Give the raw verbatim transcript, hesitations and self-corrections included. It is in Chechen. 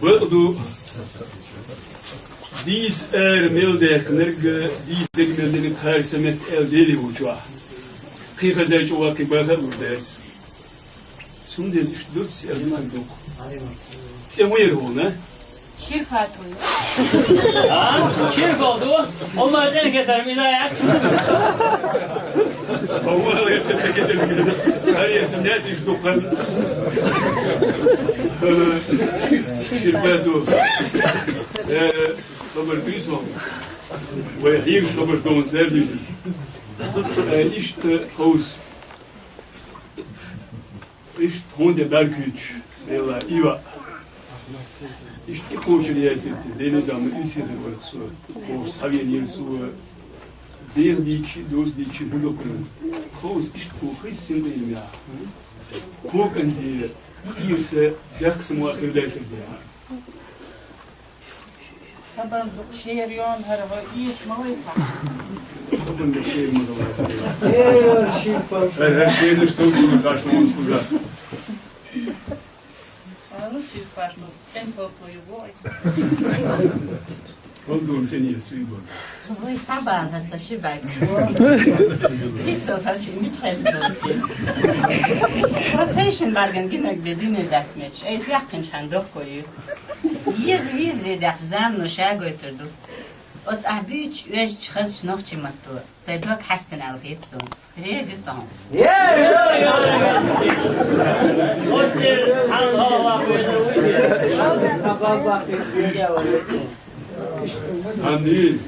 Бакъду, дийца ара мел даьккхинарг, дийца дег мел динарг кхара са метта аьле Деле волчохь. Кхин хазачу ваккхий баха а лур дац. Цундела иштта дуц, аьлла, дукха. ЦӀе ма яра хьуна? Ширфат ву. А? Ширфат ву? Хьо ма зен кетар, мила яц? Хьо ма зен кетар, мила яц? Аре, сам яц, иштта дукха. Ширфат ву. Э, хабар дуьйцу хьуна. Вай хьийраш хабар ду хьуна, сер дуьйцу. Э, иштта ховс. Иштта хьуна де бӀаьрг хӀуьттуш, Делла, и ваъ. Иштта и кхочур яцийта, дена дама и сиха вара со. Кхочур схьавенера со. Деха дийчи, доса дийчи, хӀун ду кхуьнан? Ховс иштта кху хиссина дийна меха. Коканте, кхийса, дехкса мо хир дай саг дехьа. Хабар ду, шер йон хӀара, хӀо ийш ма вай хьа. Хабар ду, шер ма вай хьа. Э, ши пар. Хьай, хьай, шераш сов, сов, шаш, сов, скуза. А ну, ши пар, ну, тен пар, твою бой. Вон дом сенье, суй бой. Вай сабан хӀара са ши бай. Дицо хӀара ши мич хӀара зо. Хо сейшин барган гинаг бе дине дац меч. Эй, сяхкин чан дохко ю. Еза-везаре даьхча зама но ша гойтур ду. Оцу ахь буьйцучу оьжачу хазачу нохчийн матто сайн дог хьаьстина аьлла хета суна. Реза ю со хьуна. Амин.